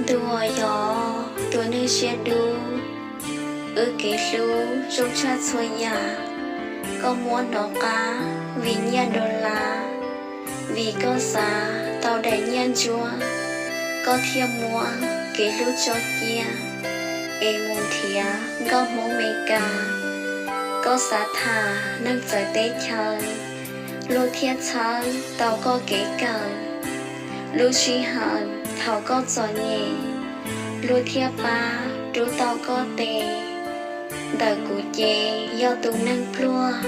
Ntuj aw yog tus neeg siab dub, wb kev hlub zoo tshaj txhua yam. Koj muab hnov qab vim nyiaj dollar, vim koj xav tau daim nyiaj ntsuab, koj thiaj muab kev hlub tso cia es mus nrhiav nkauj Hmoob Meskas. Koj xav tham neeg txawv teb chaws, luag thiaj txhawb tau koj kev kawm. Lub sij hawm thaum koj txom nyem, luag thiaj pab rub tau koj tes. Ntawm kuv ces yog tus neeg pluag,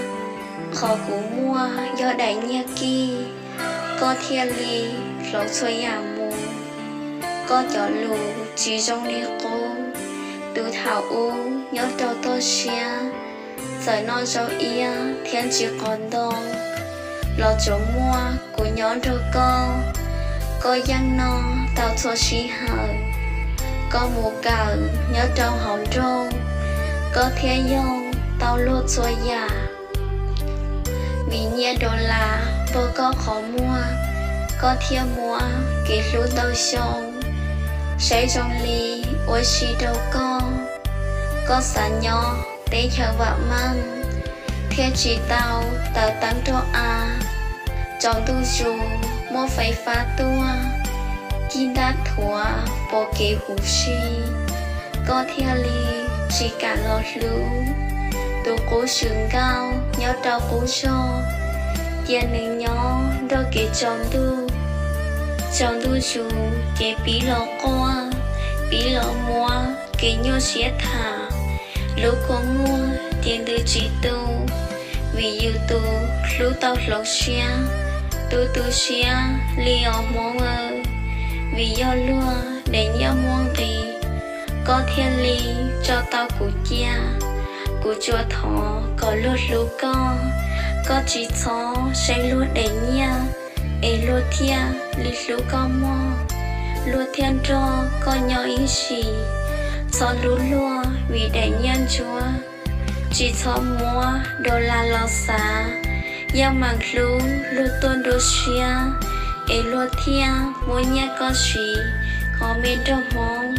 qhov kuv muaj yog daim nyiaj kij, koj thiaj li hloov txhua yam mus. Koj cov lus tsis zoo li qub, tus thaum ub nyob rau toj siab, txawm noj zaub iab thiab ntsis qos ntoo los tsuas muaj kuv nyob nrog koj. Koj yeej noj tau txhua sij hawm, koj mus kawm nyob rau hauv nroog, koj thiaj yoog tau luag txhua yam. Vim nyiaj dollar npog koj qhov muag, koj thiaj muab kev hlub ntau xyoo, saib zoo li ua si rau koj. Koj xav nyob teb chaws vam meej, thiaj tsis tau taws teeb roj av. Tsaus ntuj zus muaj fais fab tuaj, cig ntaj thuav pom kev huv si, koj thiaj li tsis kam los hlub tus qub swm nkauj nyob rau qub zog. Cia nws nyob nrog kev tsaus ntuj, tsaus ntuj zus ces pib los quaj, pib los muab kev nyuaj siab tham. Lub kua muag ces ntws tsis tu, vim yus tus hlub tau hloov siab. Tu tu siab li os Hmoob aw, vim yog luag daim nyiaj muaj nqis, koj thiaj li tso tau kuv cia. Kuv tsuas thov kom luag hlub koj, koj tsis txhob seev luag daim nyiaj, es luag thiaj li hlub koj mog, luag thiaj nrog koj nyob ib sim. Txhob hlub luag vim daim nyiaj ntsuab, tsis txhob muab dollar los xav. Yeej meem hlub luag tuaj nruab siab, es luag thiaj muab nyiaj koj siv. Hos me nraug Hmoob,